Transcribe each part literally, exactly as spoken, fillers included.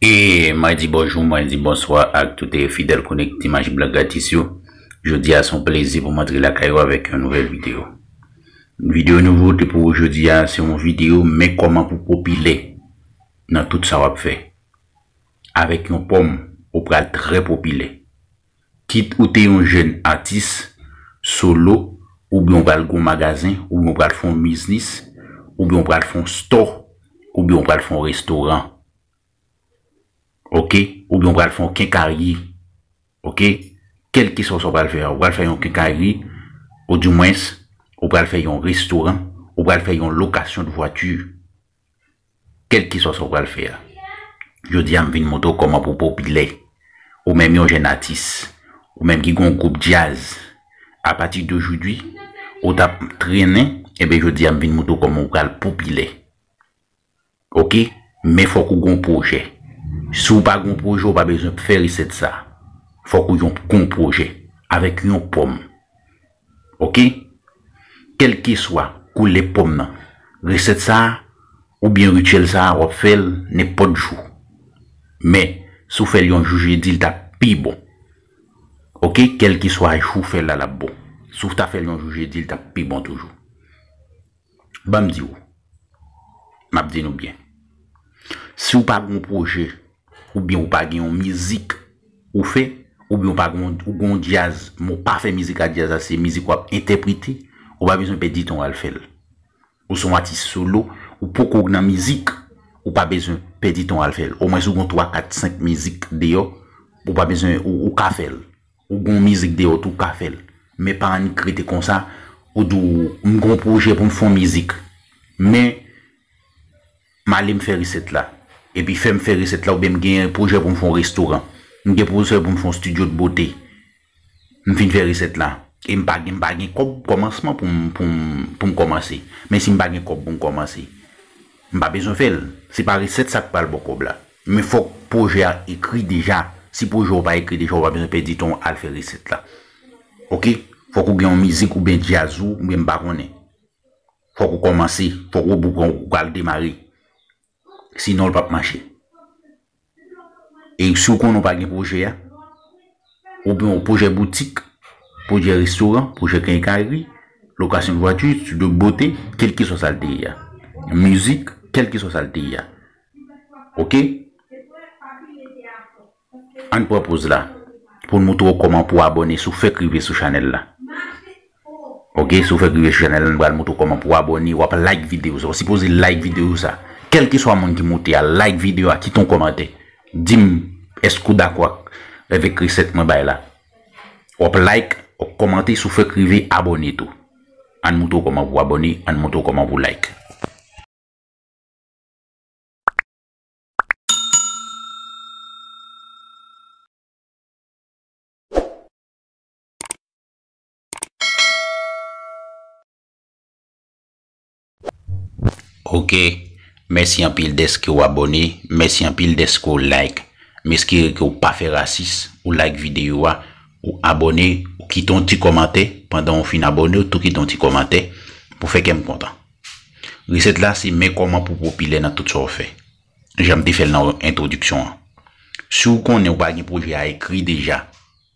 E mwen di bonjou, mwen di bonswa ak tout fidèl konekte Maji Blan Gratis yo. Jodi a se yon plezi pou m antre lakay ou avèk yon nouvèl videyo. Videyo nouvote pou ou jodi a, se yon videyo men kòman pou popilè nan tout sa w ap fè. Avèk yon pòm, ou pral trè popilè. Kit ou te yon jèn atis, solo, oubyen w pral gen yon magazen, oubyen w pral fè yon biznis, oubyen w pral fè yon store, oubyen w pral fè yon restoran. Oke? Oubyen w pral fè yon kenkayri. Oke? Kèlkeswa sa w pral fè a, ou pral fè yon kenkayri, oudimwens, ou pral fè yon restoran, ou pral fè yon lokasyon de vwati. Kèlkeswa sa w pral fè a. Jodi a, m vin montre w kòman pou w popilè. Ou menm yon jèn atis. Ou menm ki gen yon gwoup djaz. Apati de jodi, ou t ap trennen, ebyen jodi a, m vin montre w kòman w pral popilè. Oke? Men fòk ou gen yon pwojè. Si w pa gen yon pwojè, ou pa bezwen fè resèt sa. Fòk ou gen yon pwojè. Avèk yon pòm. Oke? Kèlkeswa koulè pòm nan, resèt sa a, oubyen rityèl sa a, w ap fè l nenpòt jou. Men, si w fè l yon jou jedi, l t ap pi bon. Oke? Kèlkeswa jou w fè l la, l ap bon. Si w ta fè l yon jou jedi, l t ap pi bon toujou. Ban m di w. M ap di nou byen. Si w pa gen yon pwojè, oubyen ou pa gen yon mizik ou fè, oubyen ou pa gen yon, ou gen yon djaz, men w pa fè mizik a djaz la, se mizik w ap entèprete, ou pa bezwen pèdi tan w al fè l. Ou se yon atis solo, ou poko nan mizik, ou pa bezwen pèdi tan w al fè l. Omwen si w gen twa, kat, senk mizik deyò, ou pa bezwen, ou, ou ka fè l. Ou gen yon mizik deyò tou, ou ka fè l. Men pa annik rete konsa, ou di w, m gen yon pwojè pou m fè yon mizik. Men, m ale m fè resèt la. Epi fè m fè resèt la, oubyen m gen pwojè pou m fè yon restoran. M gen pwojè pou m fè yon studio de beauté. M fin fè resèt la. E m pa gen, m pa gen kòb kòmansman pou m, pou m, pou m kòmanse. Men si m pa gen kòb pou m kòmanse, m pa bezwen fè l. Se pa resèt sa k pral ba w kòb la. Men fòk pwojè a ekri deja. Si pwojè w pa ekri deja, ou pa bezwen pèdi tan w al fè resèt la. Oke? Fòk ou gen yon mizik oubyen djaz ou, oubyen m pa konnen. Fòk ou kòmanse, fòk ou bougon, ou pral demare. Sinon, l p ap mache. E si w konnen w pa gen pwojè a, oubyen yon pwojè boutik, pwojè restoran, pwojè kenkayri, lokasyon de vwati, studio de bote, kèlkeswa sa l te ye a. Mizik, kèlkeswa sa l te ye a. Oke? Ann pran poz la pou n montre w kòman pou w abòne si w fèk rive sou chanèl la. Oke, si w fèk rive sou chanèl la, nou pral montre w kòman pou w abòne, w ap like videyo sa. Ou sipoze like videyo sa. Kèlkeswa moun ki moute a, like videyo a, kite yon kòmantè. Di m, èske w dakò ak, avèk resèt mwen bay la? W ap like, w ap kòmante, si w fèk rive, abòne tou. Ann montre w kòman pou w abòne, ann montre w kòman pou w like. Oke, mèsi anpil dèske w abòne, mèsi anpil dèske w like. M espere ke w pa fè rasis, ou like videyo a, ou abòne, ou kite yon ti kòmantè, pandan w fin abòne, ou tou kite yon ti kòmantè pou fè kè m kontan. Resèt la se men kòman pou w popilè nan tout sa w fè. Jan m te fè l nan entwodiksyon an. Si w konnen w pa gen pwojè a ekri deja,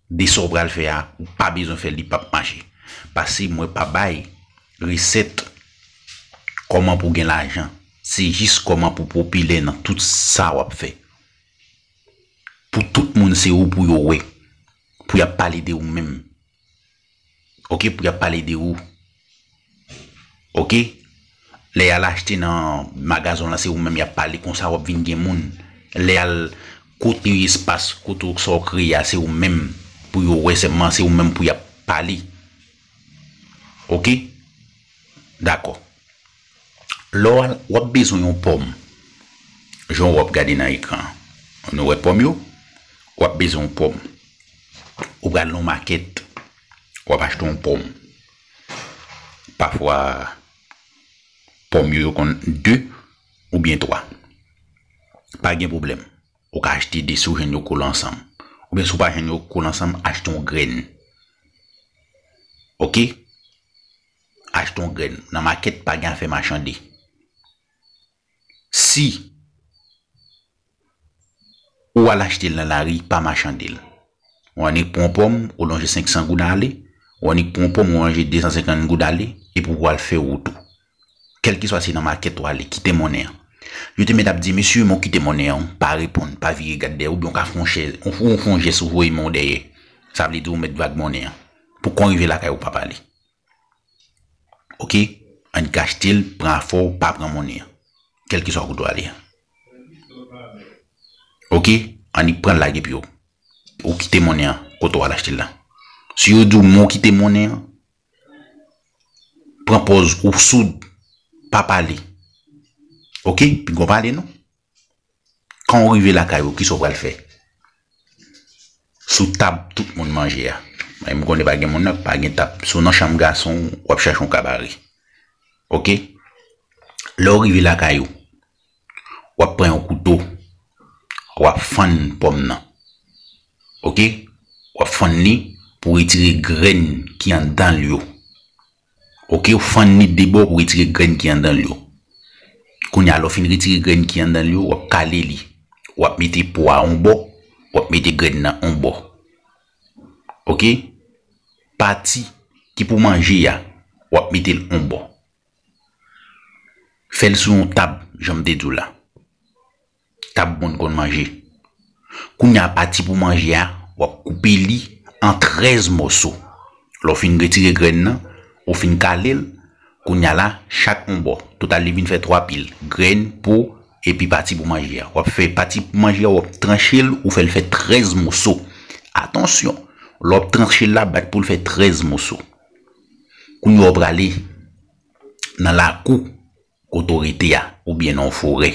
de sa w pral fè a, ou pa bezwen fè l, li p ap mache. Paske mwen pa bay resèt kòman pou w gen lajan. Se jis kòman pou w popilè nan tout sa w ap fè. Pou tout moun se ou pou yo wè. Pou y ap pale de ou menm. Oke, pou y ap pale de ou. Oke? Lè y al achte nan magazon lan, se ou menm y ap pale, konsa w ap vin gen moun. Lè y al kote espas, kote w sa w kreye a, se ou menm pou yo wè sèlman, se ou menm pou y ap pale. Oke? Dakò. Lè w al, w ap bezwen yon pòm. Jan w ap gade nan ekran an. Nou wè pòm yo? W ap bezwen yon pòm. Ou pral nan yon makèt. W ap achte yon pòm. Pafwa, pòm yo, yo konn de oubyen twa. Pa gen pwoblèm. Ou ka achte de si w jwenn yo kole ansanm. Oubyen si w pa jwenn yo kole ansanm, achte yon grenn. Oke? Achte yon grenn. Nan makèt pa gen afè machande. Si Ou al achte l nan lari, pa machande l. Ou annik pran yon pòm, ou lonje senk san goud ale, ou annik pran yon pòm, ou lonje de san senkant goud ale, epi ou al fè wout ou. Kèlkeswa se nan makèt ou ale, kite monnen an. Yo te mèt ap di, "Mesye, men w kite monnen an, pa reponn, pa vire gad dèyè, oubyen w ka fè yon chèz, ou, ou fè yon jès, ou voye men w dèyè." Sa vle di ou mèt vag monnen an. Pou kon rive lakay ou pa pale. Oke? Annik achte l, pran afè w, pa pran monnen an. Kèlkeswa kote w ale an. Oke? Annik pran l lage pye w. Ou kite monnen an kote w al achte l la. Si yo di w men w kite monnen an, pran pòz ou soud, pa pale. Oke? Piga w pale non. Kan w rive lakay ou, kisa w pral fè? Sou tab tout moun manje a. Men m konnen pa gen moun nan, pa gen tab. Si w nan chanm gason w, w ap chache yon kabare. Oke? Lè w rive lakay ou, w ap pran yon kouto, w ap fann pòm nan. Oke? W ap fann li pou retire grenn ki anndan l yo. Oke, w fann li de bò pou retire grenn ki anndan l yo. Kounye a, lè w fin retire grenn ki anndan l yo, w ap kale li. W ap mete po a yon bò, w ap mete grenn nan yon bò. Oke? Pati ki pou manje a, w ap mete l yon bò. Fè l sou yon tab, jan m te di w la. Tab moun konn manje. Kounye a, pati pou manje a, w ap koupe li an trèz mòso. Lè w fin retire grenn nan, ou fin kale l, kounye a la, chak yon bò. Total, li vin fè twa pil. Grenn, po, epi pati pou manje a. W ap fè pati pou manje a, w ap tranche l, ou fè l fè trèz mòso. Atansyon, lè w ap tranche l la, bat pou l fè trèz mòso. Kounye a, w prale nan lakou kote w rete a, oubyen nan yon forè,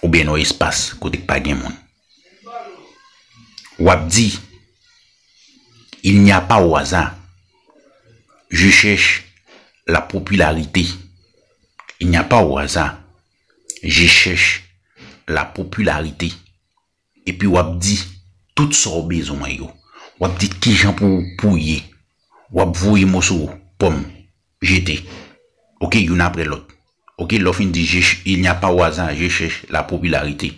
oubyen nan yon espas kote k pa gen moun. W ap di, "Il n'y a pas au hasard. Je cherche la popularité. Il n'y a pas au hasard. Je cherche la popularité." Epi w ap di tout sa w bezwen yo. W ap di kijan pou, pou w ye. W ap voye moso pòm jete. Oke, youn apre lòt. Oke, lè w fin di, "Je ch-, il n'y a pas au hasard, je cherche la popularité."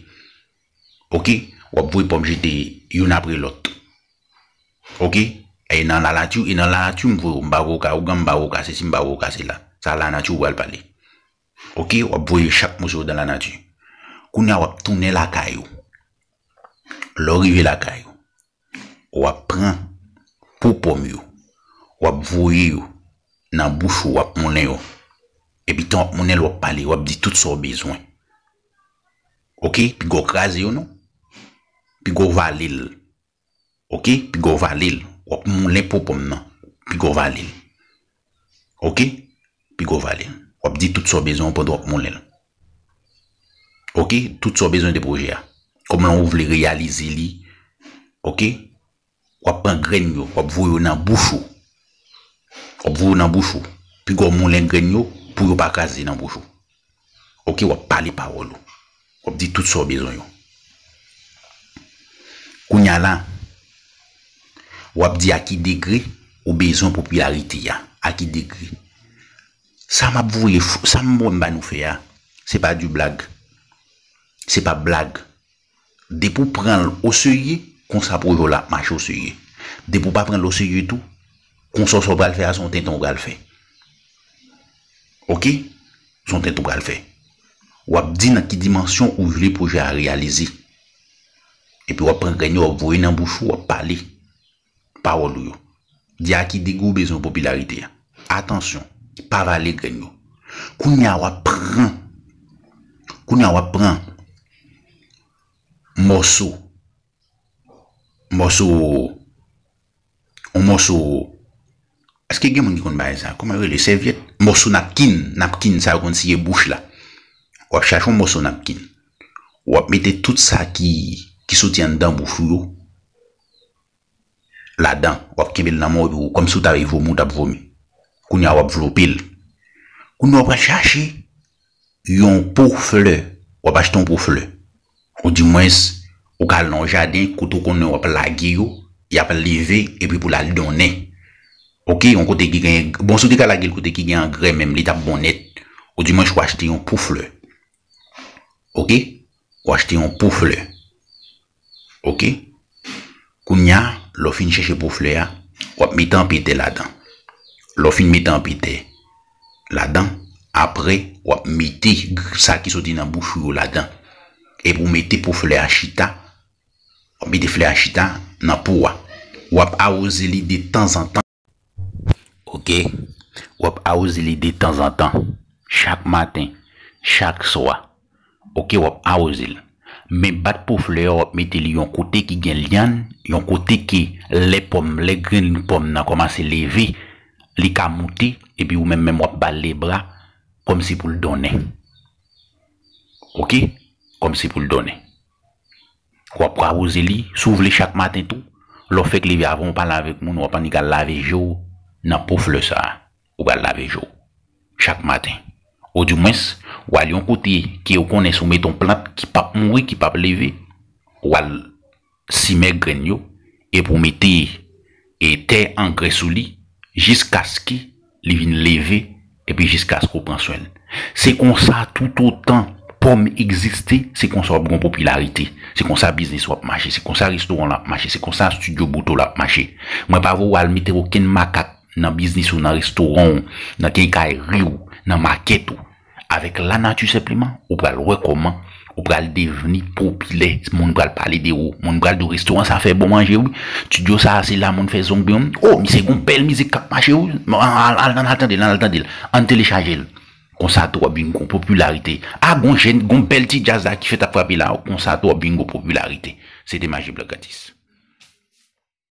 Oke, w ap voye pòm jete youn apre lòt. Oke, e nan lanati, e nan lanati, m voye w, m pa voye w ka ougan, m pa voye w ka sesi, m pa voye w ka sela. Sa lanati ou pral pale. Oke, w ap voye chak moso yo dan lanati. Kounye a, w ap tounen lakay ou. Lè w rive lakay ou, w ap pran po pòm yo, w ap voye yo nan bouch ou, w ap moulen yo. Epi tan w ap moulen l, w ap pale, w ap di tout sa w bezwen. Oke? Piga w kraze yo non. Piga w vale l. Oke? Piga w vale l. W ap moulen po pòm nan. Piga w vale l. Oke? Piga w vale l. W ap di tout sa w bezwen pandan w ap moulen l. Oke? Tout sa w bezwen de pwojè a. Kòman ou vle reyalize li. Oke? W ap pran grenn yo, w ap voye yo nan bouch ou. W ap voye yo nan bouch ou. Piga w moulen grenn yo pou yo pa kraze nan bouch ou. Oke, w ap pale pawòl ou. W ap di tout sa w bezwen yo. Kounye a la, w ap di a ki degre ou bezwen popilarite a. A ki degre. Sa m ap voye, f-, sa m bon ba nou fè a, se pa di blag. Se pa blag. Depi w pran l oserye, konsa pwojè w la ap mache oserye. Depi w pa pran l oserye tou, konsa sa w pral fè a, se yon tenten w pral fè. Oke? Se yon tenten w pral fè. W ap di nan ki dimansyon ou vle pwojè a reyalize. Epi w ap pran grenn yo, w ap voye nan bouch ou, w ap pale pawòl ou yo. Di a ki degre ou bezwen popilarite a. Atansyon, pa vale grenn yo. Kounye a w ap pran, kounye a w ap pran mòso, mòso, yon mòso, èske gen moun ki konn bagay sa? Kòman yo rele? Sèvyèt? Mòso napkin, napkin sa yo konn siye bouch la. W ap chache yon mòso napkin. W ap mete tout sa ki, ki soti anndan bouch ou yo ladan. W ap kenbe l nan men w, epi w, kòmsi w ta vomi, w t ap vomi. Kounye a, w ap vlope l. Kounye a, w pral chache yon po flè. W ap achte yon po flè. Oudimwens, ou ka al nan yon jaden, kote w konnen w ap lage yo, y ap leve, epi pou l al donnen. Oke, yon kote ki gen, bon, si w te ka lage l kote ki gen angrè menm, li t ap bon nèt. Oudimwens, w achte yon po flè. Oke? W achte yon po flè. Ok? Kounye a, lè w fin chèche po flè a, w ap mete anpe tè ladan. Lè w fin mete anpe tè ladan, apre, w ap mete sa ki soti nan bouch ou yo ladan. Epi w mete po flè a chita, w ap mete flè a chita nan po a. W ap awoze li de tanzantan. Ok? W ap awoze li de tanzantan. Chak maten, chak swa. Ok, w ap awoze l. Men bat po flè a, w ap mete li yon kote ki gen lyann, yon kote ki lè pòm, lè grenn pòm nan kòmanse leve, li ka moute, epi ou menm menm w ap ba l lebra, kòmsi pou l donnen. Ok? Kòmsi pou l donnen. W ap awoze li, si w vle chak maten tou, lè w fèk leve avan w pale avèk moun, w ap annik al lave je w nan po flè sa a. Ou pral lave je w chak maten. Odimwens, w al yon kote ke w konnen si w mete yon plant ki p ap mouri, ki p ap leve, w al simen grenn yo, epi w mete, e, tè angrè sou li, jiskaske li vin leve, epi jiskaske w pran swen l. Se konsa, toutotan pòm egziste, se konsa w ap gen popilarite. Se konsa biznis w ap mache, se konsa restoran w ap mache, se konsa estidyo boute w ap mache. Mwen pa vle w al mete okenn makak nan biznis ou, nan restoran w, nan kenkayri w, nan makèt ou. Avèk lanati senpleman, ou pral wè kòman ou pral devni popilè. Moun pral pale de ou. Moun pral di w restoran sa fè bon manje wi. Estidyo sa se la moun fè zong yo. Oh, misye gon bèl mizik k ap mache wi. Al, al, al, al tande l, al tande l. Ann telechaje l. Konsa tou w ap vin gon popilarite. A, gon jèn, gon bèl ti djaz la ki fèt ap frape la. Konsa tou w ap vin gon popilarite. Se te Maji Blan Gratis.